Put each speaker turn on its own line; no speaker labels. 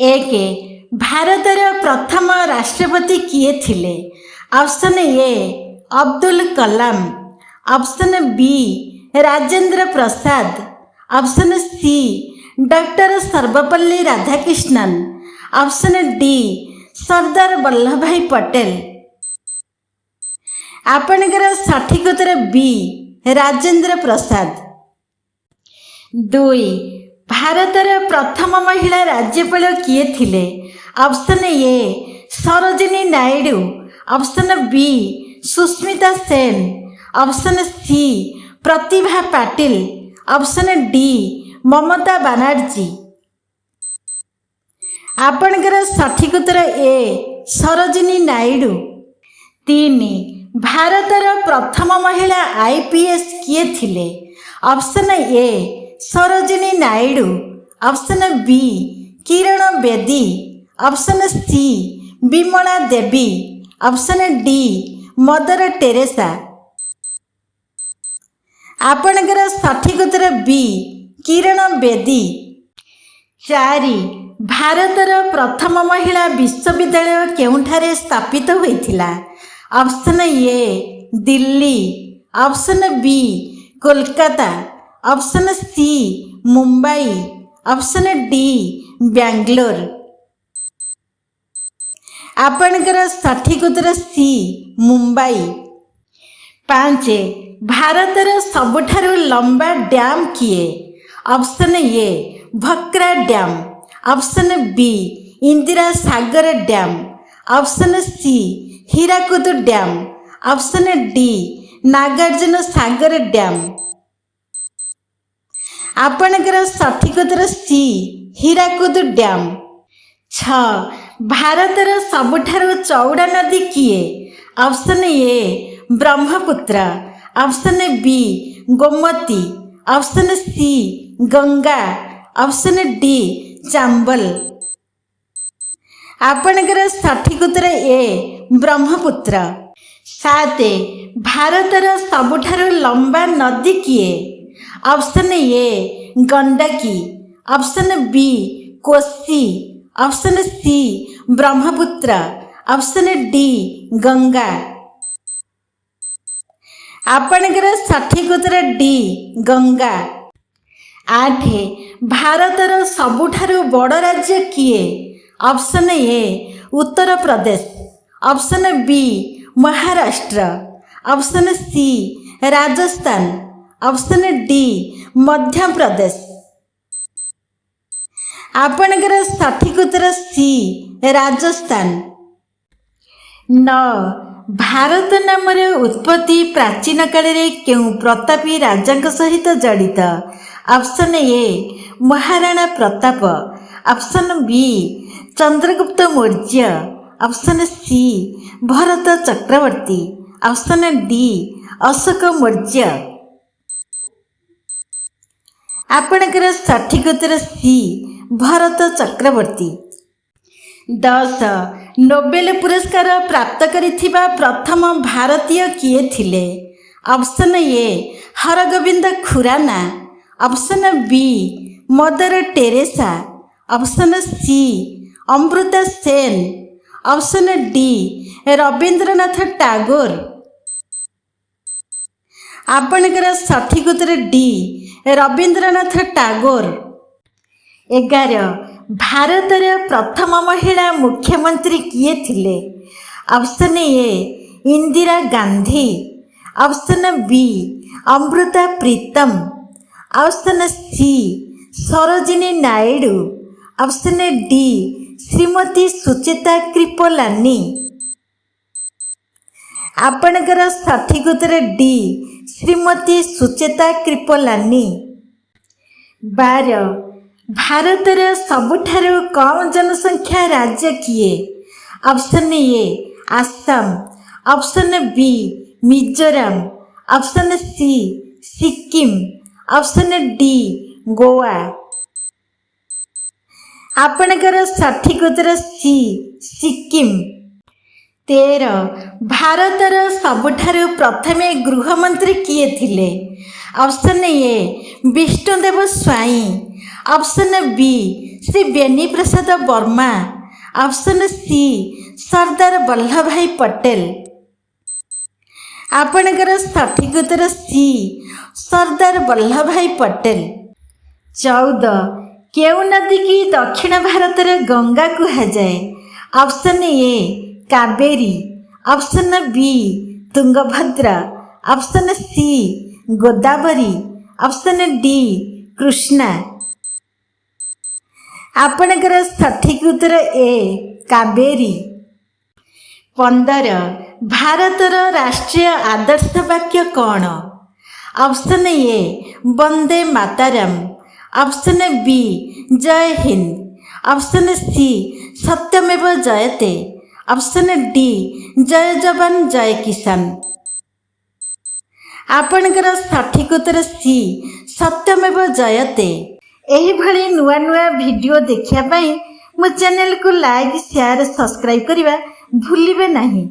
ଏକ, ଭାରତର ପ୍ରଥମ ରାଷ୍ଟ୍ରପତି କିଏ ଥିଲେ? Option A Abdul Kalam, option B Rajendra Prasad, option C doctor Sarvepalli Radhakrishnan, option D Sardar Vallabhbhai Patel. ଆପଣଙ୍କର ସଠିକ ଉତ୍ତର ବି ରାଜେନ୍ଦ୍ର ପ୍ରସାଦ। ଦୁଇ, ଭାରତର ପ୍ରଥମ ମହିଳା ରାଜ୍ୟପାଳ କିଏ ଥିଲେ? Option A Sarojini Naidu, option B Sushmita Sen, option C Pratibha Patil, option D Mamata Banerjee. ଆପଣଙ୍କର ସଠିକ ଉତ୍ତର ଏ ସରୋଜିନୀ ନାଇଡୁ। ତିନି, ଭାରତର ପ୍ରଥମ ମହିଳା ଆଇପିଏସ୍ କିଏ ଥିଲେ? Option A Sarojini Naidu, option B Kiran Bedi, option C Bimala Devi, option D mother Teresa. ଆପଣଙ୍କର ସଠିକ ଉତ୍ତର ବି କିରଣ ବେଦୀ। ଚାରି, ଭାରତର ପ୍ରଥମ ମହିଳା ବିଶ୍ୱବିଦ୍ୟାଳୟ କେଉଁଠାରେ ସ୍ଥାପିତ ହୋଇଥିଲା? Option A Delhi, option B Kolkata, option C Mumbai, option D Bangalore. ଆପଣଙ୍କର ସଠିକ ଉତ୍ତର ସି ମୁମ୍ବାଇ। ପାଞ୍ଚ, ଭାରତର ସବୁଠାରୁ ଲମ୍ବା ଡ୍ୟାମ୍ କିଏ? Option A Bhakra dam, option B Indira Sagar dam, option C Hirakud dam, option D Nagarjuna Sagar dam. ଆପଣଙ୍କର ସଠିକ ଉତ୍ତର ସି ହୀରାକୁଦ ଡ୍ୟାମ୍। ଛଅ, ଭାରତର ସବୁଠାରୁ ଚଉଡ଼ା ନଦୀ କିଏ? ଅପସନ୍ ଏ Brahmaputra, option B Gomti, option C Ganga, option D Chambal. ଆପଣଙ୍କର ସଠିକ ଉତ୍ତର ଏ ବ୍ରହ୍ମପୁତ୍ର। ସାତ, ଭାରତର ସବୁଠାରୁ ଲମ୍ବା ନଦୀ କିଏ? Option A Gandaki, option B Kosi, option C Brahmaputra, option D Ganga. ଆପଣଙ୍କର ସଠିକ ଉତ୍ତର ଡି ଗଙ୍ଗା। ଆଠ, ଭାରତର ସବୁଠାରୁ ବଡ଼ ରାଜ୍ୟ କିଏ? ଅପସନ୍ ଏ Uttar Pradesh, option B Maharashtra, option C Rajasthan, option D Madhya Pradesh. ଆପଣଙ୍କର ସଠିକ ଉତ୍ତର ସି ରାଜସ୍ଥାନ। ନଅ, ଭାରତ ନାମର ଉତ୍ପତ୍ତି ପ୍ରାଚୀନ କାଳରେ କେଉଁ ପ୍ରତାପୀ ରାଜାଙ୍କ ସହିତ ଜଡ଼ିତ? Option A Maharana Pratap, option B Chandragupta Maurya, option C Bharat Chakraborty, option D Ashok Maurya. ଆପଣଙ୍କର ସଠିକ ଉତ୍ତର ସି ଭରତ ଚକ୍ରବର୍ତ୍ତୀ। 10, ନୋବେଲ ପୁରସ୍କାର ପ୍ରାପ୍ତ କରିଥିବା ପ୍ରଥମ ଭାରତୀୟ କିଏ ଥିଲେ? Option A Hargobind Khorana, option B mother Teresa, option C Amartya Sen, option D Rabindranath Tagore. ଆପଣଙ୍କର ସଠିକ ଉତ୍ତର ଡି ରବୀନ୍ଦ୍ରନାଥ ଟାଗୋର। 11, ଭାରତର ପ୍ରଥମ ମହିଳା ମୁଖ୍ୟମନ୍ତ୍ରୀ କିଏ ଥିଲେ? Option A Indira Gandhi, option B Amrita Pritam, option C Sarojini Naidu, option D Shrimati Sucheta Kripalani. ଆପଣଙ୍କର ସଠିକ ଉତ୍ତର ଡି ଶ୍ରୀମତୀ ସୁଚେତା କୃପଲାନୀ। 12, ଭାରତର ସବୁଠାରୁ କମ୍ ଜନସଂଖ୍ୟା ରାଜ୍ୟ କିଏ? Option A Assam, option B Mizoram, option C Sikkim, option D Goa. ଆପଣଙ୍କର ସଠିକ ଉତ୍ତର ସି ସିକିମ୍। 13, ଭାରତର ସବୁଠାରୁ ପ୍ରଥମେ ଗୃହମନ୍ତ୍ରୀ କିଏ ଥିଲେ? ଅପସନ୍ ଏ ବିଷ୍ଣୁଦେବ ସ୍ୱାଇଁ, ଅପସନ୍ ବି ଶ୍ରୀ ବେନି ପ୍ରସାଦ ବର୍ମା, ଅପସନ୍ ସି ସର୍ଦ୍ଦାର ବଲ୍ଲଭ ଭାଇ ପଟେଲ। ଆପଣଙ୍କର ସଠିକ୍ ଉତ୍ତର ସି ସର୍ଦ୍ଦାର ବଲ୍ଲଭ ଭାଇ ପଟେଲ। 14, କେଉଁ ନଦୀକି ଦକ୍ଷିଣ ଭାରତର ଗଙ୍ଗା କୁହାଯାଏ? Option A Kaveri, option B Tungabhadra, option C Godavari, option D Krishna. ଆପଣଙ୍କର ସଠିକ୍ ଉତ୍ତର ଏ କାବେରୀ। 15, ଭାରତର ରାଷ୍ଟ୍ରୀୟ ଆଦର୍ଶ ବାକ୍ୟ କ'ଣ? ଅପସନ୍ ଏ ବନ୍ଦେ ମାତାରାମ, ଅପସନ୍ ବି ଜୟ ହିନ୍ଦ, ଅପସନ୍ ସି ସତ୍ୟମେବ ଜୟତେ, ଅପସନ୍ ଡି ଜୟ ଯବାନ ଜୟ କିଷାନ। ଆପଣଙ୍କର ସଠିକ୍ ଉତ୍ତର ସି ସତ୍ୟମେବ ଜୟତେ। ଏହିଭଳି ନୂଆ ନୂଆ ଭିଡ଼ିଓ ଦେଖିବା ପାଇଁ ମୋ ଚ୍ୟାନେଲକୁ ଲାଇକ୍, ସେୟାର, ସବସ୍କ୍ରାଇବ୍ କରିବା ଭୁଲିବେ ନାହିଁ।